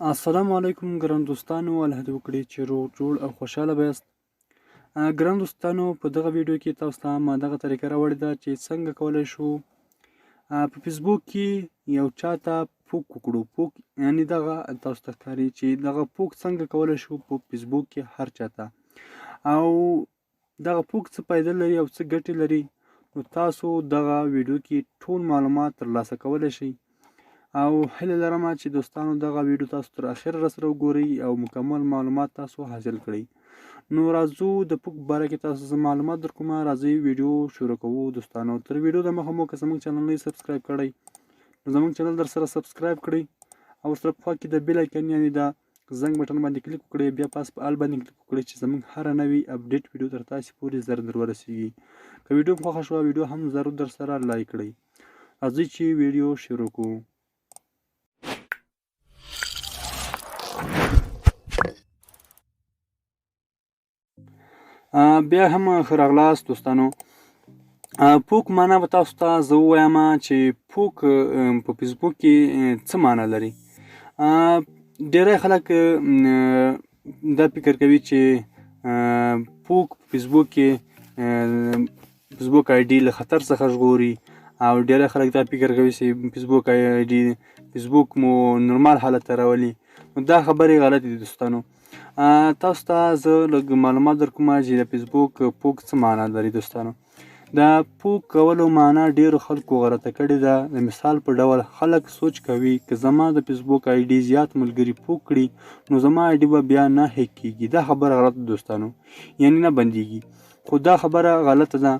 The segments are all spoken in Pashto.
السلام علیکم ګران دوستانو، الله دې وکړي چې روغ جوړ او خوشحاله به یاست. ګران دوستانو، په دغه ویډیو کې تاسو ته ما دغه طریقه راوړې ده چې څنګه کولی شو په فیسبوک کې یو چاته poke وکړو. poke یعنی دغه تاسو ته ښکاري چې دغه poke څنګه کولی شو په فیسبوک کې هر چاته، او دغه poke څه فایده لري او څه ګټې لري. نو تاسو دغه ویډیو کې ټول معلومات ترلاسه کولی شئ، او هیله لرم چې دوستانو دغه ویډیو تاسو تر اخره راسره وګورئ او مکمل معلومات تاسو حاصل کړئ. نو راځو د poke باره کې تاسو زه معلومات درکوم. راځئ ویډیو شروع کوو. دوستانو، تر ویډیو د مخه مو که زموږ چینل نه subscribe کړئ، نو زموږ چینل در سره subscribe کړئ او ورسره په خوا کې د bell icon یعنی د زنګ بټن باندې کلیک وکړئ، بیا پاس په all باندې کلیک وکړئ چې زموږ هره نوې update ویډیو تر تاسو پورې زر در ورسیږي. که ویډیو مو خوښه شوه، ویډیو هم ضرور در سره like کړئ. راځئ چې ویډیو شروع کوو. بیا هم ښه راغلاست دوستانو. poke معنا به تاسو ته زه ووایم چې poke په فیسبوک کې څه معنا لري. ډیری خلک دا فکر کوي چې poke په فیسبوک کې فیسبوک ID له خطر څخه ژغوري، او ډیری خلک دا فکر کوي چې فیسبوک ID فیسبوک مو نورمال حالت ته راولي. نو دا خبرې غلطې دي دوستانو. تاسو ته زه لږ معلومات درکوم چې د فیسبوک poke څه معنا لري. دوستانو، د poke کولو معنا ډیرو خلکو غلطه کړې ده. د مثال په ډول خلک سوچ کوي که زما د فیسبوک ID زیات ملګري poke کړي نو زما ID به بیا نه hack کیږي. دا خبره غلطه ده دوستانو، یعنی نه بندیږي، خو دا خبره غلطه ده.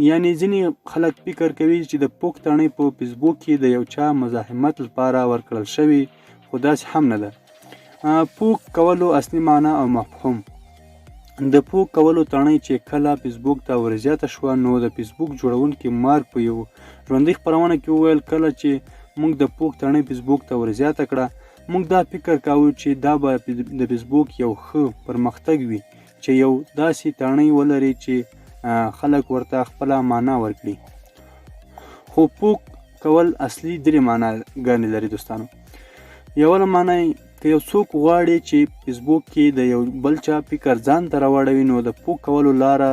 یعنی ځینې خلک فکر کوي چې د poke تڼۍ په فیسبوک کې د یو چا مزاحمت لپاره ورکړل شوې، خو داسې هم نه ده. poke کولو اصلي معنا او مفهوم: د poke کولو تڼۍ چې کله فیسبوک ته ورزیاته شوه، نو د فیسبوک جوړونکي مارک په یو ژوندۍ خپرونه کې وویل، کله چې موږ د poke تڼۍ فیسبوک ته ورزیاته کړه، موږ دا فکر کاوه چې دا به د فیسبوک یو ښه پرمختګ وي چې یو داسې تڼۍ ولري چې خلک ورته خپله معنا ورکړي. خو poke کول اصلي درې معنا ګانې لري دوستانو. یوله معنا یې، که یو څوک غواړي چې فیسبوک کې د یو بل چا فکر ځان ته راواړوي، نو د poke کولو لاره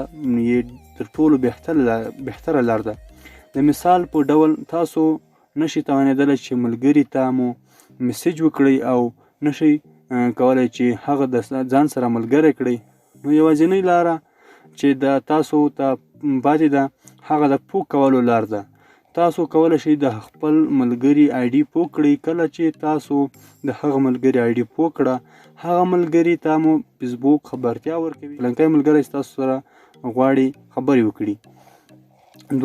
یې تر ټولو بهتره لار ده. د مثال په ډول تاسو نشئ توانېدلی چې ملګري ته مو message وکړئ او نشئ کولی چې هغه د ځان سره ملګری کړئ، نو یوازینۍ لاره چې د تاسو ته پاتې ده هغه د poke کولو لار ده. تاسو کولی شئ د خپل ملګري ID poke کړئ. کله چې تاسو د هغه ملګري ID poke کړه، هغه ملګري ته مو فیسبوک خبرتیا ورکوي فلانکی ملګری ستاسو سره غواړي خبرې وکړي.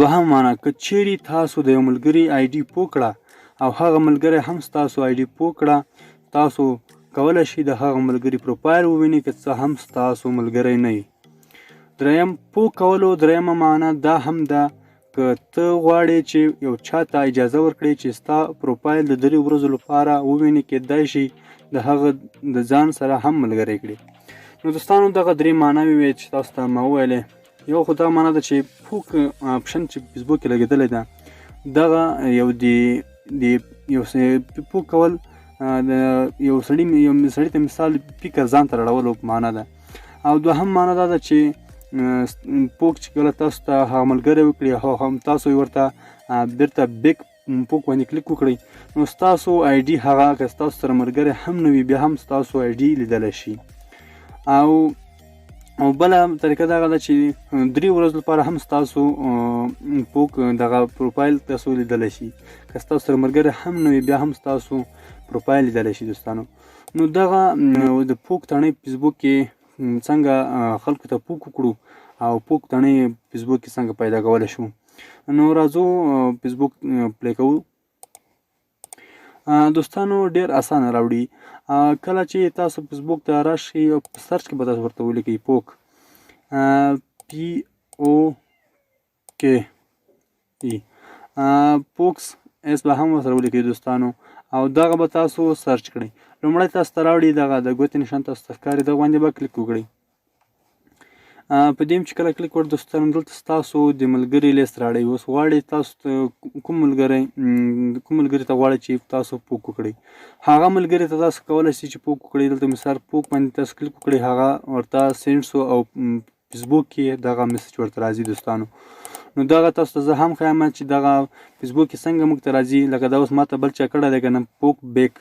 دوهم معنا، که چیرې تاسو د یو ملګري ID poke کړه او هغه ملګری هم ستاسو ID poke کړه، تاسو کولی شئ د هغه ملګري پروفایل ووینئ که څه هم ستاسو ملګری نه وي. دریم، poke کولو دریمه معنا دا هم ده که ته غواړې چې یو چا ته اجازه ورکړې چې ستا پروفایل د 3 ورځو لپاره وویني، کېدای شي د هغه د ځان سره هم ملګری کړي. نو دوستانو، دغه درې معناوې وې چې تاسو ته ما وویلې. یو خو دا معنا ده چې poke option چې فیسبوک کې لګېدلی ده، دغه یو دی د یو poke کول د یو سړي ته مثال فکر ځان ته راړولو په معنا ده. او دوهم معنا دا ده چې poke چې کله تاسو ته هغه ملګری وکړي او هم تاسو یې ورته بیرته back poke باندې کلیک وکړئ، نو ستاسو ID هغه که ستاسو سره ملګری هم نه وي، بیا هم ستاسو ID لیدلی شي. او بله طریقه دغه ده چې 3 ورځو لپاره هم ستاسو poke دغه پروفایل تاسو لیدلی شي، که ستاسو سره ملګری هم نه وي بیا هم ستاسو پروفایل لیدلی شي دوستانو. نو دغه د poke تڼۍ فیسبوک کې څنګه خلکو ته poke وکړو او poke تڼۍ فیسبوک کې څنګه پیدا کولی شو. نو راځو فیسبوک play کوو. دوستانو، ډیر اسانه راوړي. کله چې تاسو فیسبوک ته راشئ او په search کې به تاسو ورته ولیکئ poke، POKE، پوکس S به هم ورسره ولیکئ دوستانو، او دغه به تاسو search کړئ. لومړی تاسو ته راوړي دغه د ګوتې نشان تاسو ته ښکاري، دغه باندې به کلیک وکړئ. په دې چې کله کلیک وکړ دوستانو، دلته ستاسو د ملګري لیست راړی. اوس غواړي تاسو ته کوم ملګری، کوم ملګري ته غواړئ چې تاسو poke وکړئ، هغه ملګري ته تاسو کولی شئ چې poke وکړئ. دلته مثال poke باندې تاسو کلیک وکړئ، هغه ورته send سو او فیسبوک کې دغه message ورته راځي دوستانو. نو دغه تاسو ته زه هم ښایم چې دغه فیسبوک کې څنګه موږ ته راځي. لکه دا اوس ماته بل چا کړی دی که نه poke back،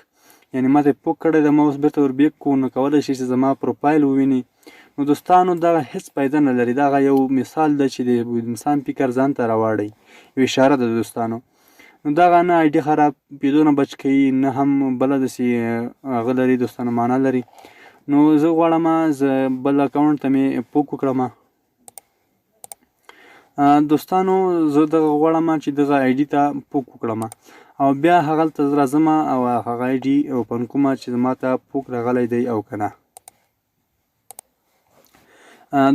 یعنی ماته poke کړی دی، ما اوس بیرته ور back کو، نو کولی شي چې زما پروفایل وویني. نو دوستانو، دغه هیڅ فایده نه لري. دغه یو مثال دی چې د انسان فکر ځان ته راواړي، یو اشاره ده دوستانو. نو دغه نه ID خراب کېدو نه بچ کوي، نه هم بله داسې هغه لري دوستانو، معنا لري. نو زه غواړم زه بل اکاونټ ته مې poke وکړم دوستانو. زه دغه غواړم چې دغه ID ته poke وکړم او بیا هغلته زه راځم او هغه ID open کوم چې ما ته poke راغلی دی او که نه.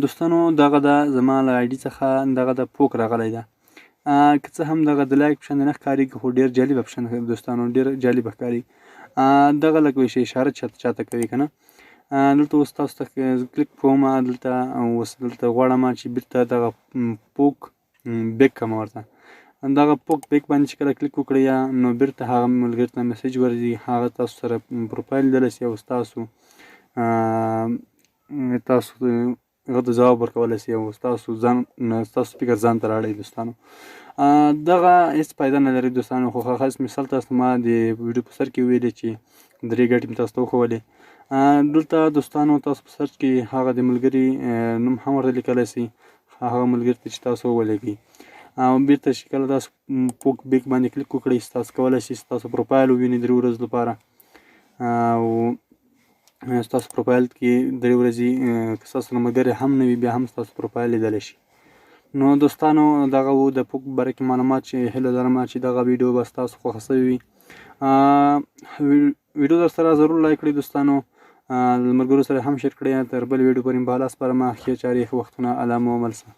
دوستانو، دغه ده زما له ID څخه دغه د poke راغلی ده. که څه هم دغه د like په شان نه ښکارېږي، خو ډېر جالب اپشن دوستانو، ډېر جالب ښکاري. دغه لکه وایي چې اشاره چاته چاته کوي که نه. دلته اوس تاسو ته کلیک کوم. دلته اوس دلته غواړم چې بیرته دغه poke back کوم ورته. دغه poke back باندې چې کله کلیک وکړئ، نو بیرته هغه ملګري ته message ورځي، هغه تاسو سره پروفایل لیدلی شي او تاسو هغه ته ځواب ورکولی شي او ستاسو ځان، ستاسو فکر ځان ته راړوي دوستانو. دغه هیڅ فایده نه لري دوستانو، خو خاص مثال تاسو ما د ویډیو په سر کې ویلې چې درې ګټې مې تاسو ته وښولې. دلته دوستانو، تاسو په search کې هغه د ملګري نوم هم ورته لیکلی شئ، هغه ملګري ته چې تاسو ولېږئ، او بیرته چې کله تاسو poke back باندې کلیک وکړئ، تاسو کولی شئ ستاسو پروفایل ووینئ 3 ورځې لپاره، او ستاسو پروفایل کې 3 ورځې که ستاسو ملګری هم نه وي، بیا هم ستاسو پروفایل لیدلی شي. نو دوستانو، دغه و د poke باره کې معلومات چې هیله لرم چې دغه ویډیو به ستاسو خوښه سوې وي. ویډیو در سره ضرور like کړئ دوستانو، له ملګرو سره هم share کړئ. تر بلې ویډیو پورې به الله سپارم. ښې چارې، ښه وختونه، الله مو مل شه.